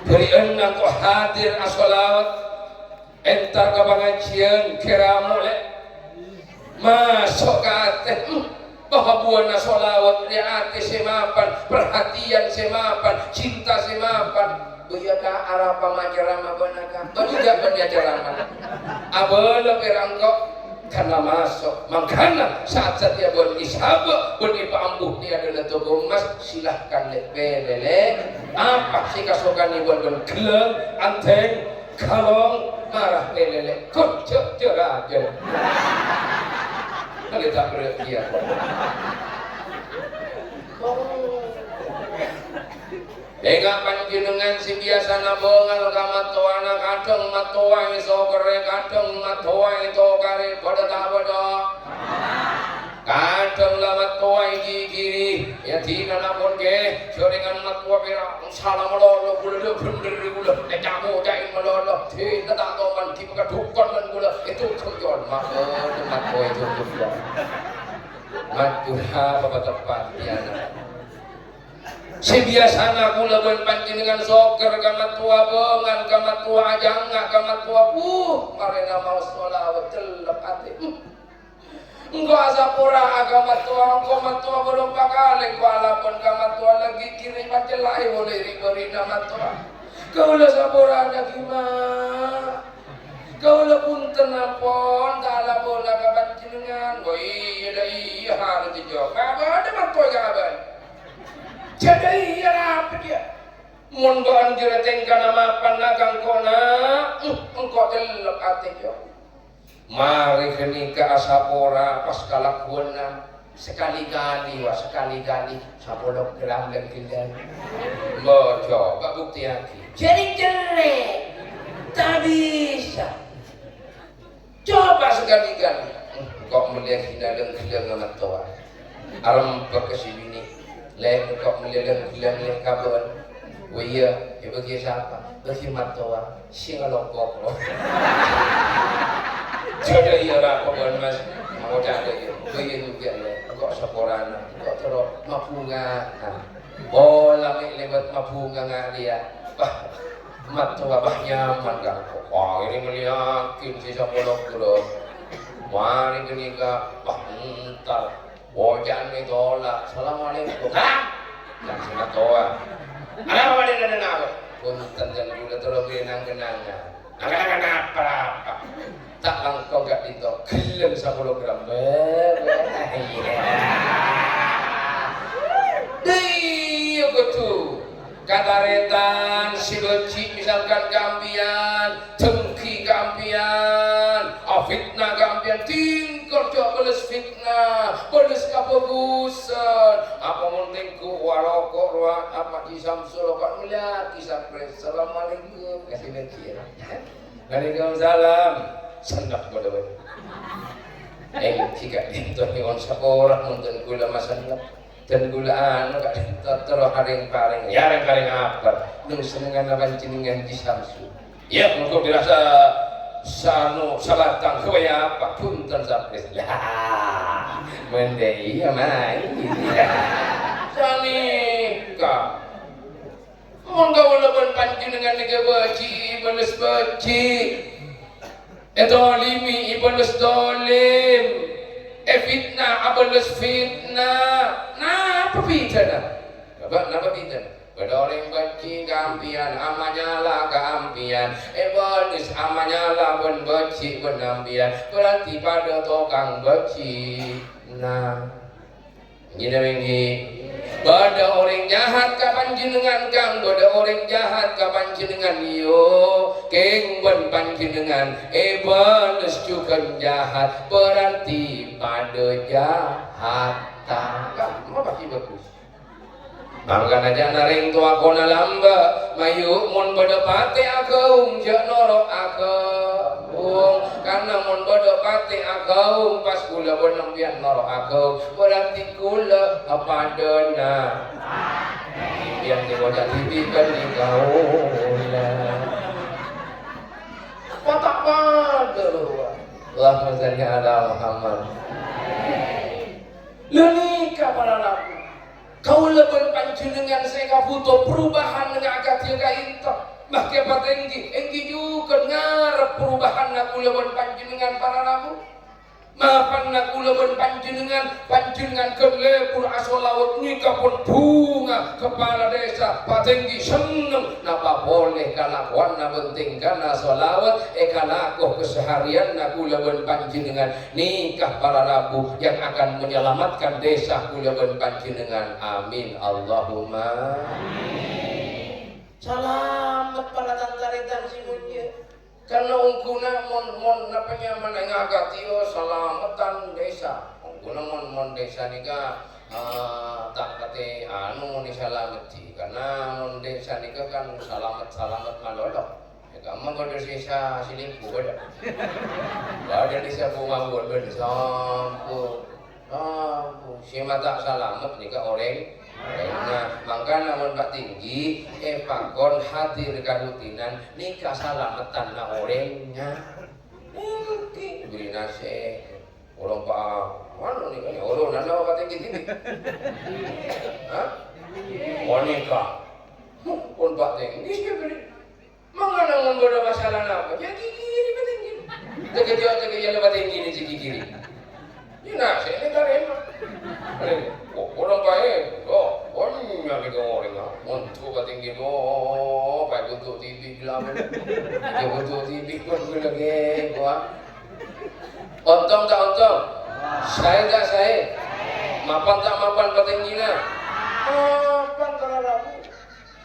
Bâri'ânna engko' hadir asholawat, entar ka pangajiyân, kèra molè. Maso' ka atè, hmm, bâh, buwâna sholawat, rè atè sè mapan, perhatian sè mapan, cinta sè mapan. Bâ iyâ, Ka', arapa ma' ceramah bâ'na, Ka'? Bâ juga bân iyâ ceramah. Abâlâ pèra' engko'? Karna maso'. Mangkana, sa'at satèya bân èsabâ', bân èpaambu è adâ'na toko emas, silahkan, Lè', pèlè, Lè'. Apa sè èkasokanè bân, bân ghellâng, anthèng, kalong, mara pèlè, Lè'. Kocca' jârâjâ. Kalè ta' berrâ' kèya. Enga' panjhennengngan sè biyasana bângal ka mattowana, kadhâng mattowa èsokerrè, kadhâng mattowa ètokarè, bâdâ ta' bâdâ? Kadhâng la mattowa èghighiri, yâ dinana pon kè, jhâringan mattowa pèra', sala malolo, kaulâ dâ' bhendher kaulâ, èca'-koca'è malolo, dinah ta' toman, dimma kadhukan bân kaulâ, ètokèng jhân, mabâdâ mattowa ètokèng jhân. Madhurâ bâbâ teppa' diyâ. Sè biyasana kaulâ bân panjhennengngan sokèr ka mattowa bângal, ka mattowa ajhângnga, ka mattowa, buh, marèna maos sholawat cellep atè. Hmm. Engko' asapora'a ka mattowa, engko' mattowa bârâmpa kalè engko' alapor ka mattowa, laghi' ghi' rèng pancella'è polè rèng bâri'na mattowa. Kaulâ sapora'aghi, Ma'. Kaulâ bhunten ampon ta' alapora ka panjhennengngan. Wah, iyâ, dâ' iyâ, harus dijawab. Apa ada mattowa ka abâ'? Jâ' dâ' iyâ, apa dia? Mon bâ'na jârèya tèngkana mapan ka engko', Na', uh, engko' cellep atè, Jo. Marè ghânèka asapora pas kalakowanna. Sakalè-kalè, wa, sakalè-kalè sapolo gram lèng-ghellâng. Mbok coba buktèyaghi. Jârèng jelek. Ta' bisa. Coba sakalè-kalè. Engko' mellèyaghi lèng-ghellâng mattowa. Arembhâk ka sè binè'. Lè', engko' mellè lèng-ghellâng lè' ka bâ'na. Oh iyâ, èbâghi sapa? Bâghi mattowa. Sè ngalokok, lo. Jâ' dâ' iyâ ra kobân, Mas. Mau jâ' dâ' iyâ. Bâghi jhughân, lè'. Engko' saporana. Engko' terro mabhunga. Nah. Pola mè' lèbât mabhunga nga' rèya. Wah, mattowa, wah, nyaman, Kang. Wah, ini ngeliatin si sapolo bro. Wah, ini ghânèka. Wah, entar. Wah, jhân ètola'. Assalamualaikum. Hah? Langsung mattowa. Arapa bâdâ nana apa? Bhunten, jhân kaulâ terro bâdâ nang-kenangan. Nang-kenangan apa-apa? Ta' langkong ka'dinto, ghellâng sapolo gram. Bâ, bâ, iyâ. Dâ' iyâ kodhu. Katarètan sè bâji', misalkan ka ampèyan, dengki ka ampèyan, afitna ka ampèyan, tingkol jhâ' bâles fitnah, bâles kabhâghusân. Apa mon tengghu, wa, roko', rowa, apa, Ji Samsul, apa, ngolèyaghi surprise. Assalamualaikum. Kasih bâji', ya. Waalaikumsalam. Sennep bâdâ bâi. Eh, jika dinto nyo'on sapora, mon dân kaulâ masennep. Dân kaulâ anu, ka'dinto terro arèng-parèng. Ya, arèng-parèng apa? Neng sennengnganna panjhennengngan Ji Samsu. Ya, monggo dirasa sanu sabatang, kaya apa? Bhunten, sapres. Lah, mending iya, main. Sanika. Mon kaulâ bân panjhennengngan nèka bâji', èbâles bâji'. Èdolimi, èbâles dolim. Èfitnah, abâles fitnah. Napa bhidhâna? Coba, napa bhidhâna? Bâdâ orèng bâji' ka ampèyan, amanyala ka ampèyan. Èbâles amanyala bân bâji' bân ampèyan. Berarti padâ tokang bâji'. Nah. Ngghi napa ènggi? Bâdâ orèng jahat ka panjhennengngan, Kang. Bâdâ orèng jahat ka panjhennengngan. Iyâ, kèng bân panjhennengngan èbâles jhughân jahat, berarti padâ jahadhâ. Kan, ma' pasti bhâghus. Mangkana jhâ' na rèng towa kona lambâ', mayu mon bâdâ patè aghâung, jhâ' noro' aghâung. Karna mon bâdâ patè aghâung, pas kaulâ bân sampèyan noro' aghâung, berarti kaulâ padâna. Sampèyan sè ngoca' dhibi' bhânding kaulâ. Pata' padâ, lho. Allahumma shalli ala Muhammad. Lha nèka para rabu. Kaulâ bân panjhennengngan sè èkabhuto perubahan neng akadhi ka'dinto. Maskè patèngghi, ènggi jhughân ngarep perubahanna kaulâ bân panjhennengngan para rabu. Mapanna kaulâ bân panjhennengngan, panjhennengngan ghân lebur asholawat nèka pon bhunga kepala desa patèngghi senneng napa polè kalakowanna bân tèngkana sholawat èkalako keseharianna kaulâ bân panjhennengngan. Nèka para rabu yang akan menyelamatkan desa kaulâ bân panjhennengngan. Amin. Allahumma. Salamet para tan-tarètan sè molja. Karna ongghuna mon, mon napa nyamana ngakadhi, oh, salametan desa. Ongghuna mon, mon desa nèka, eh, ta' patè anu mon èsalamedhi. Karna mon desa nèka kan salamet-salamet malolo. È kamma bâdâ sè sa-, sè lèbur bâdâ. Bâdâ sè sampon mawon bâdâ sampon. Ampon, sè ma' ta' salamet nèka orèng. Nah, mangkana mon patèngghi èpakon hadir karutinan nèka salametanna orèngnga. Ènggi bâri' nasè'. Orang pa-, mana nih, kan? Orang nana apa tinggi sini? Hah? Wanita. Pun Pak Tinggi, mangana ngomong ada masalah apa? Ya, gigi ini Pak Tinggi. Teke dia, teke ya, Pak Tinggi ini, gigi kiri. Ini nasi ini tarima. Oh, orang baik. Oh, banyak nih orang. Untuk Pak Tinggi, oh, baik untuk T V bilang. Ya, untuk T V pun gue lagi, gua. Ontong ta' ontong? Saè ta' saè? Mapan ta' mapan patenggina? Mapan, para rabu.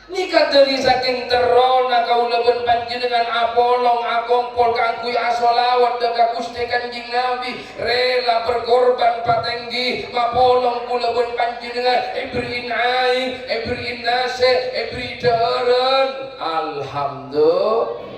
Nèka dhâri sakèng terrona kaulâ bân panjhennengngan apolong akompol kaangghuy asholawat dhâ' ka Ghustè Kanjeng Nabi, rela berkorban patèngghi, mapolong kaulâ bân panjhennengngan, èbherri'in aèng, èbherri'in nasè', èbherri' dhâ'ârân. Alhamdulillah.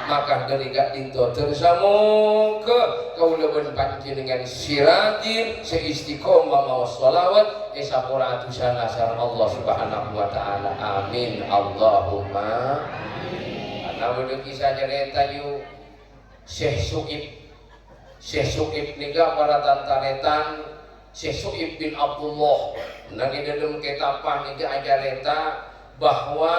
Maka dhâri ka'dinto dhâr samoghâ kaulâ bân panjhennengngan sè rajin, sè istiqomah maos sholawat, èsapora dhusana sareng Allah Subhanahu wa Ta'ala. Amin. Allahumma. Ana bâdâ kisah carèta, yu, Syekh Su'ib. Syekh Su'ib nèka para tan-tarètan Syekh Su'ib bin Abdullah. Nang è dâlem kètabbhâ nèka acarèta bahwa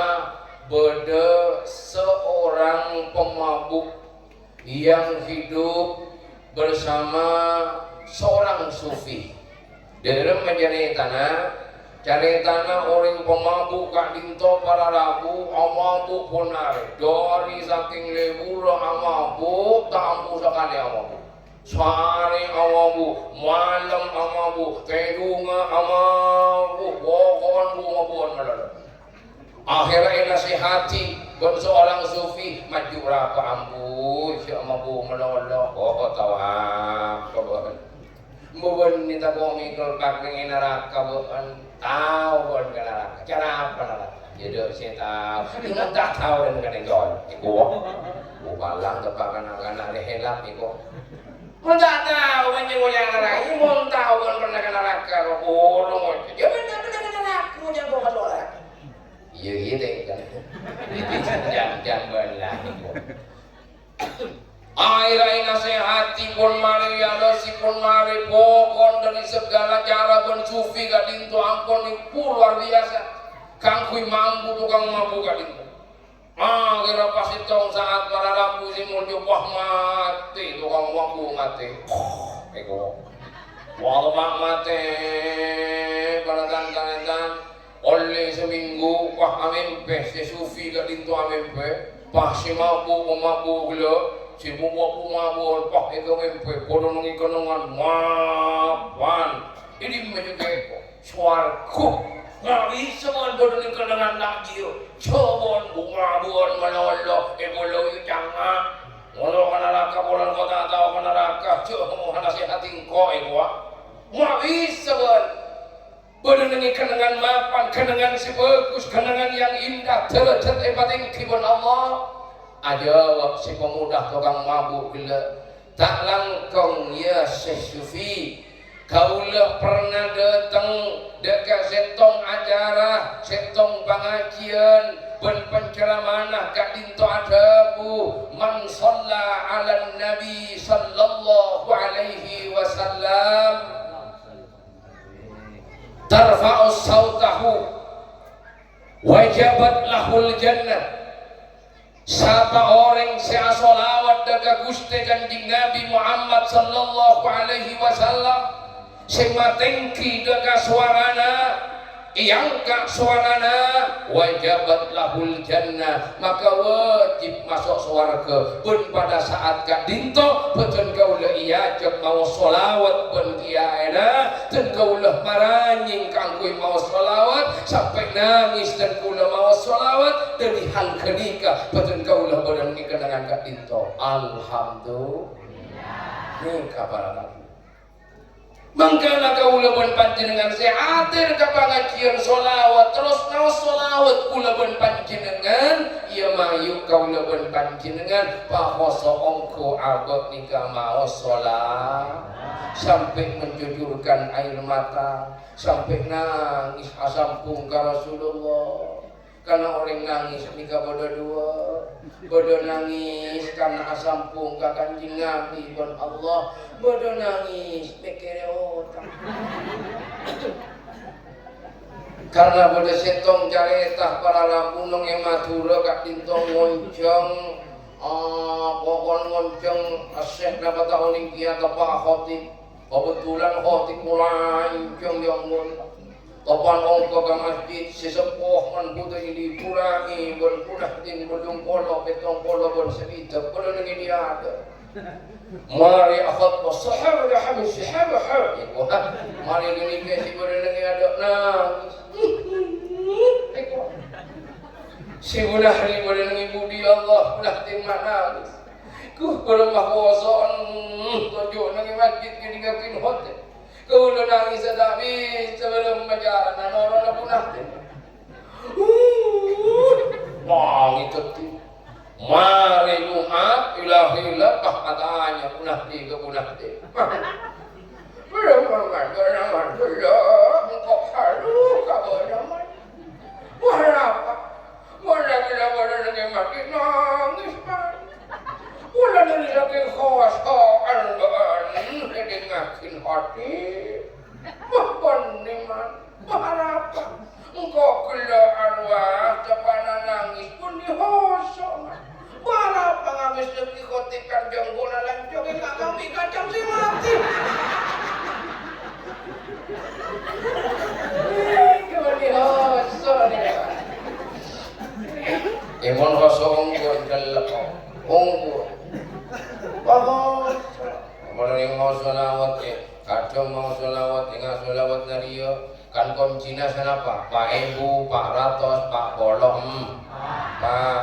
bâdâ seorang pemabuk yang hidup bersama seorang sufi. Dâlem carètana, carètana orèng pamabuk ka'dinto para rabu, amabuk pon arè. Dhâri sakèng lèbur amabuk, ta' ambu sakalè amabuk. Saarè amabuk, malem amabuk, tèdungnga amabuk, poko'en bu-mabu'en malolo. Akhèrra ènasèhati bân seorang sufi, "Majjhu' rapa ambu, jhâ' mabu' malolo." Oh, tao apa bâ'en? Mbu bâ'en nèta komikol pakèng è naraka bâ'en. Tao bâ'en ka naraka. Cara apa naraka? Jhâ' dâ' sè tao. Iyâ, mon ta' tao dhân kadhâng-kadhâng. Iku. Bu palang tepa' kana'-kana' rèhelap iku. Mon ta' tao, mon nyengol yang naraka. Mon tao bâ'en pernah ka naraka, ro-, ro-, ro-, jhâ' bâ'en pernah ka naraka, jhâ' bâ'en ka naraka. Iyâ, iyâ, deh, kan. Jadi, jangan, jangan bâ'en lah. Akhèrra ènasèhati pon marè, èalèsi pon marè, poko'en dhâri saghâlâ cara bân sufi ka'dinto ampon nipu luar biasa. Kaangghuy mambu tokang mabu' ka'dinto. Akhèrra pas sèttong saat para rabu sè molja, wah, matè tokang mabu', matè. Èko. Wah, matè, para tan-tarètan. Ollè samènggu, pas amèmpè, sè sufi ka'dinto amèmpè, pas sè mabu'-pamabu' ghellâ', sè bu-mabu'-mabu'ân, pas èkamèmpè, padâ neng è kennengngan mapan. È dimma jhughân èko? Sowarghâ. Mabissa bâ'en padâ neng kennengngan ta' jiyâ. Jhâ' bâ'en bu-mabu'ân malolo, è polana cangnga. Ngolo ka naraka, polana engko' ta' tao ka naraka. Jhâ' moha nasèhati engko' èko, wa. Mabissa bâ'en. Bâdâ neng è kennengngan mapan, kennengngan sè bhâghus, kennengngan yang indah, dârâjhât èpatèngghi bân Allah. Ajâwâb sè pamoḍâ tokang mabu' ghellâ', "Ta' langkong, yâ Syekh Sufi. Kaulâ pernah dâteng dâ' ka sèttong acara, sèttong pangajiyân, bân pancaramana ka'dinto adhâbu, 'Man shalla 'alan Nabi sallallahu alaihi wasallam, tarfa'u shautahu, wajabat lahul jannah.'" Sapa orèng sè asholawat dâ' ka Ghustè Kanjeng Nabi Muhammad sallallahu alaihi wasallam, sè matèngghi dâ' ka sowarana, èangka' sowarana, wajabat lahul jannah, maka wajib maso' sowarghâ. Bân pada saat ka'dinto, bhâdhân kaulâ èajhâk maos sholawat bân kiyaèna, dan kaulâ maranyèng kaangghuy maos sholawat, sampè' nangès dan kaulâ maos sholawat, dhâri hal ghânèka bhâdhân kaulâ bâdâ è kennengngan ka'dinto. Alhamdulillah. Nèka para rabu. Mangkana kaulâ bân panjhennengngan sè hadir ka pangajiyân sholawat, terros ngaos sholawat kaulâ bân panjhennengngan, iyâ mayu kaulâ bân panjhennengngan pahoso ongghu abâ' nèka maos sholawat. Sampai mencucurkan air mata, sampai nangis asambhung ka Rasulullah. Karna orèng nangès nèka bâdâ duwâ'. Bâdâ nangès karna asampung ka Kanjeng Nabi bân Allah. Bâdâ nangès mèkkèrè otang. Karna bâdâ sèttong carèta para rabu neng è Madhurâ ka'dinto ngonjhâng, ah, pokok ngonjhâng Syekh napa ta' onèng kèya teppa' khotib. Kebetulan khotib molaè ngonjhâng jâ' mon. Topan ongko ka masjid, sè seppo man bhuto ini purani, bân punah din bellung polo, pèttong polo, bân sabidhâk, bân neng ini ada. Marè akhotbah, sahabat hamid, sahabat hamid. Wah, marè ini ke si bân neng ada nangès. Sè bunah ni bân neng ibu di Allah, bunah din ma' nangès. Ku, bârâmma koso'en, toju' neng masjid kèdingngaghin khotib. Kaulâ nangès ta' bisa bârâmma carana norona punah. Nangès teddhu. Marè Jumat, ila-ila, pas atanya punah di ka punah di. Bârâmma ngajar, ngajar, engko' halu ka bârâmma. Wah, napa? Mon la-, la-, la-, la-, nangès, nangès, man. Mon la-, nangès, nangès, khoso'an bâ'ân, kèdingngaghin khotib. Wah, bânnè, man. Wah, arapa? Engko' ghellâ' arwah, teppa'na nangès, bânnè khoso', man. Wah, arapa ngabis lagi khotib kan janggola lancong, enggak kami kacang sè matè. Ih, bânnè khoso' nèka. È, mon khoso' ongghu, dellek, ongghu. Paham? Mon rèng maos shalawat, è, kadhâng maos shalawat, enga' shalawat nariyah, kan koncina sanapa? Pa' èbu, pa' ratos, pa' polo, em, pa'.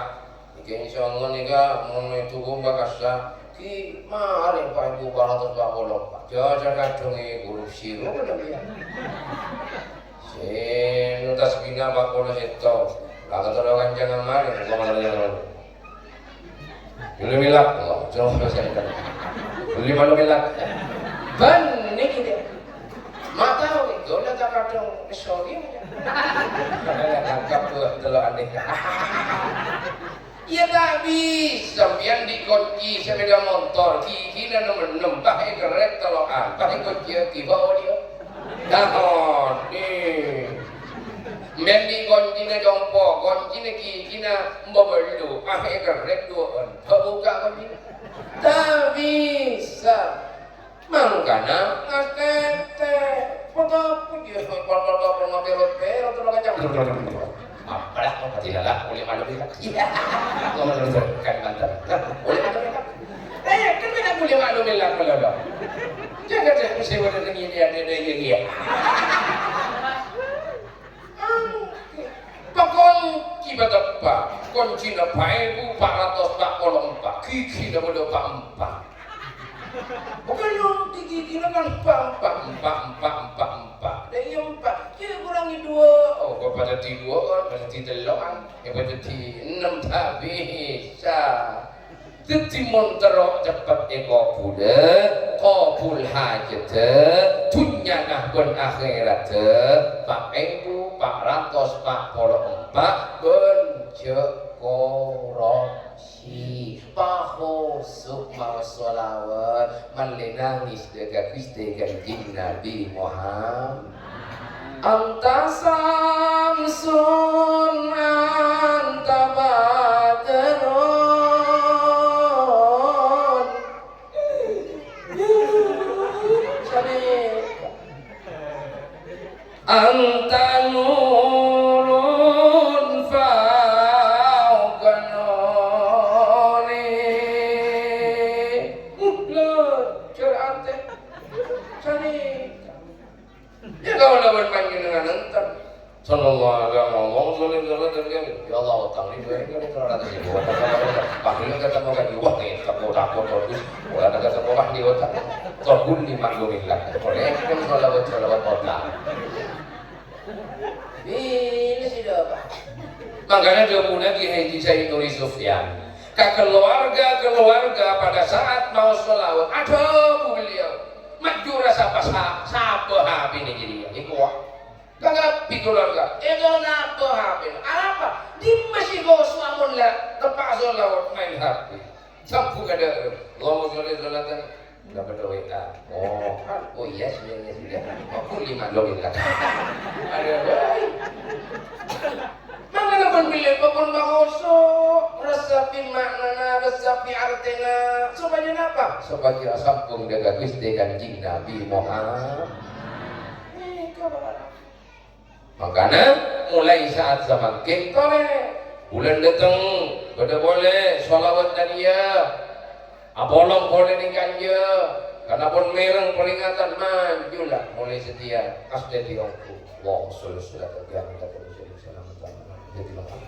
Nèka insyaallah nèka mon èdhukung bakassa, ki marè pa' èbu pa' ratos pa' polo empa'. Jhâ' sakadhâng è huruf siro kènè' ya. Sè nuntas bina pa' polo sèttong. La katoro kancana marè, kok malah jalan. Buli melak, kok. Coba saya. Buli malu melak. Bânnè ghi' dâ. Mata, wih, guna tak kadhâng, sorry. Tangkap tuh, telok aneh. Iyâ ta' bisa, sampèyan dhi' konci sepeda motor, ghigina nem-ennem, pas èkerrèk tello'an, pas èkonciyaghi, bâo dia. Nah, onè. Sampèyan dhi' koncina compo', koncina ghigina mbâbâllu, pas èkerrèk duwâ'ân, bâ bukka' koncina. Ta' bisa. Mangkana ngastètè. Foto-foto, ya, foto-foto, perot-perot, terus kacang. Apalah, kok pati lalak, boleh malu bilang. Iya. Ngomong terus, kan mantan. Boleh malu bilang. Eh, kan beda boleh malu bilang, kalau lo. Jangan, jangan, saya boleh dengar, iya, iya, iya, iya. Pakonci pateppa', koncina pa' èbu pa' ratos pa' polo empa', ghigina bâdâ pa' empa'. Bukan dong, ghigina kan pa' empa', empa', empa', empa', empa'. Dâ' iyâ empa', iyâ kurangi duwâ'. Oh, kok padâddhi duwâ'ân, padâddhi tello'an, iyâ padâddhi ennem, ta' bisa. Dhâddhi mon terro ceppet èkobhulâ, kobhul hajhâddhâ, dhunnyana bân akhèraddhâ, pa' èbu pa' ratos pa' polo empa', bân jhâ' korupsi. Pahoso' maos sholawat, mellè nangès dâ' ka Ghustè Kanjeng Nabi Muhammad. Anta syamsun, anta badrun. Sabi. Anta nurun fauqa nuri. Uh, lho, jur ate. Sabi. Ya, kaulâ bân panjhennengan enten. Sallallahu alaihi wasallam. Allahumma sholli wa sallim. Ya Allah, utang ni dua ribu lima ratus ribu. Waktu itu ketemu kan, wah, nih, takut, takut, takut. Wah, ada ketemu, wah, di otak. Takut ni maklum ilang. Boleh kan sholawat, sholawat otak. Ini sih dah, Pak. Mangkana dhâbuna Kiai Haji Said Nuri Sufyan, ka keluarga-keluarga pada saat mau sholawat, adhâbu beliau, "Majjhurâ sapa sa-, sapa hapèna jârèya?" Iku, wah. Ka kabbhi keluarga, "Èngghi napa hapèna?" Arapa? Bos, ampon la, teppa' sholawat main H P. Sambung ka dâ'. Allahumma sholli sholatan. Enggak ada W A. Oh, oh iya, sudah, iya, sudah. Aku lima dong, enggak. Ada, ada. Mangkana bân bilâ pon maoso, resapi ma'nana, resapi artèna. Sopajâ napa? Sopajâ asampung dâ' ka Ghustè Kanjeng Nabi Muhammad. Nèka, Pak. Mangkana, molaè sa'at samangkèn torè, bulân dâteng, bâdâ polè sholawat nariyah, apolong polè neng kanja, karna pon mèreng peringatan, maju la molaè satèya, astèti ongghu. Allahumma sholli sholatan kamilatan wa sallim salaman tammatan. Jadi, lengkap.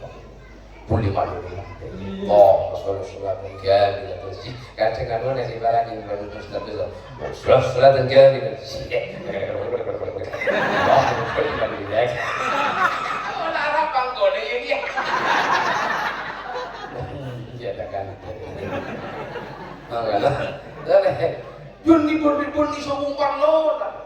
Puli malu ni. Oh, masalah surat ni kan, dia tu si. Kadang anu ni si barang ni, baru tu surat tu. Surat, surat ni kan, dia si. Oh, puli malu ni. Oh, lara pangkone ini. Ya, dah kan. Mangala. Dah, deh. Jun ni pun, ni pun, ni sokong parlo, lah.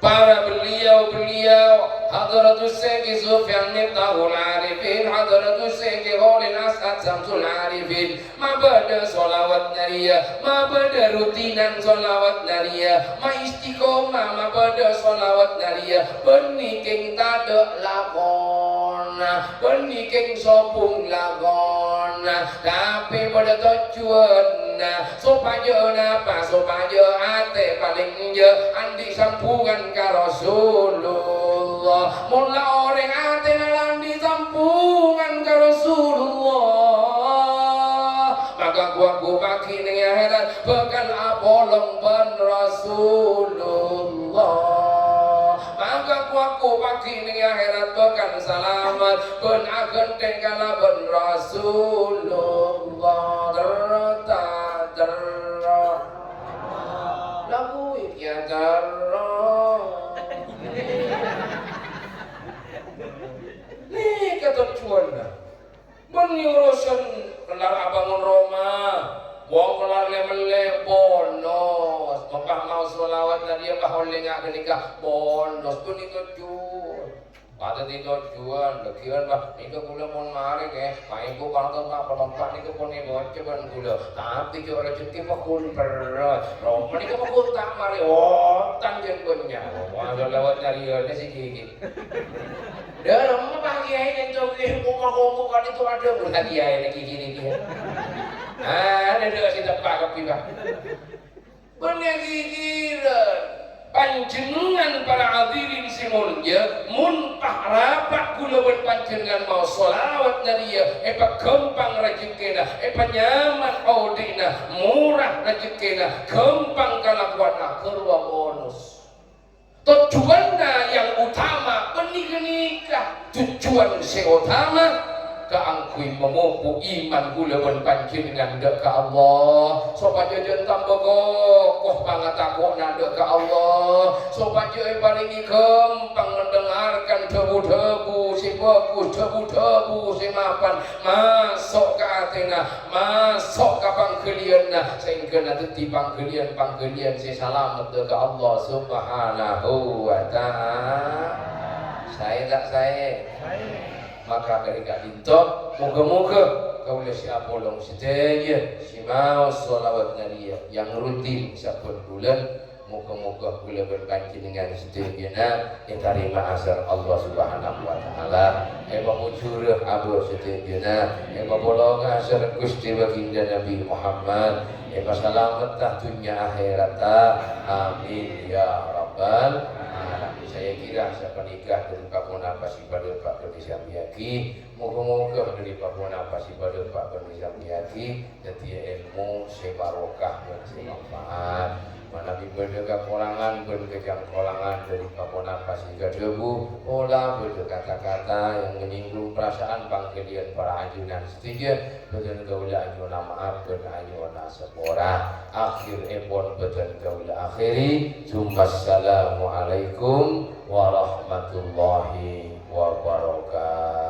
Para beliau-beliau, Hadratus Syekh Sufyan Miftahul Arifin, Hadratus Syekh Kholil As'ad Samsul Arifin, mabâdâ sholawat nariyah, mabâdâ rutinan sholawat nariyah, maistiqomah mabâdâ sholawat nariyah, bânnè kèng tadâ' lakona, bânnè kèng sobung lakona, tapè bâdâ tojjhuwânna. Sopajâ napa? Sopajâ atè palèng enjâ' andi' sambhungan ka Rasulullah. Mon la orèng atèna la andi' sambhungan ka Rasulullah, maka ghu-lagghu paghi' neng akhèrat bhâkal apolong bân Rasulullah. Maka ghu-lagghu paghi' neng akhèrat bhâkal salamet bân aghântè' kalabân Rasulullah. Terro ta' terro? Lagu iki ya terro. Nèka tojjhuwânna. Bânnè urusan kellar abângon roma, wong kellar lè-mellè, bonos. Mongka maos sholawat nariyah, pas ollè nga' ghânèka, bonos. Bânnè tojjhuwân. Pas dhâddhi tojjhuwân, lagghiyân, pas nèka kaulâ mon marè, ngghi, maèmbu panonton pa-, panompa' nèka pon èbâca bân kaulâ. Tapè jhâ' rejhekkè paggun perros. Roma nèka paggun ta' marè, otan jân bânnya'. Wah, sholawat nariyah sè ghi-ghi. Dâ' remma, Pak Kiai, nèng cokè' koma-koma ka'dinto adâ' bulâ Kiai nèng ghi-ghi nèng Kiai. Ah, dâ' dâ' sè teppa' kabbhi, Pak. Bân ghi-ghirân. Panjhennengngan para hadirin sè molja, mon pa-, rapa' kaulâ bân panjhennengngan maos sholawat nariyah, èpaghâmpang rejhekkèna, èpanyaman odi'na, mora rejhekkèna, ghâmpang kalakowanna, ghâruwa bonus. Tojjhuwânna yang utama bânnè ghânèka. Tojjhuwân sè otama kaangghuy mamopo iman kaulâ bân panjhennengngan dâ' ka Allah, sopajâ jhân tamba koko pangatako'na dâ' ka Allah, sopajâ èparèngè ghâmpang mendengarkan dhâbu-dhâbu sè bhâghus, dhâbu-dhâbu sè mapan maso' ka atèna, maso' ka pangghâliyânna, saèngghâna dhâddhi pangghâliyân-pangghâliyân sè salamet dâ' ka Allah Subhanahu wa Ta'ala. Saè ta' saè? Maka dhâri ka'dinto, moghâ-moghâ kaulâ sè apolong sadhâjâ sè maos sholawat nariyah yang rutin sabbhân bulân, moghâ-moghâ kaulâ bân panjhennengngan sadhâjâna ètarèma asal Allah Subhanahu wa Ta'ala, èpamojhurâ abâ' sadhâjâna, èpapolonga asal Ghustè Baginda Nabi Muhammad, èpasalametta dhunnya akhèratta. Amin ya rabbal alamin. Saya kira sapanèka dhâri pa-ponapa sè padâ pa-, bhâdhi sampèyaghi. Moghâ-moghâ dhâri pa-ponapa sè padâ pa-, bhâdhi sampèyaghi dhâddhiyâ èlmo sè barokah bân sè manfaat. Manabi bâdâ kakorangan bân kacangkolangan dhâri pa-ponapa sè èkadhâbu, pola bâdâ kata-kata yang menyinggung perasaan pangghâliyân para ajunan sadhâjâ, bhâdhân kaulâ anyo'ona ma'ap bân anyo'ona sapora. Akhirèpon bhâdhân kaulâ akhiri. Tsummassalamualaikum warahmatullahi wabarakatuh.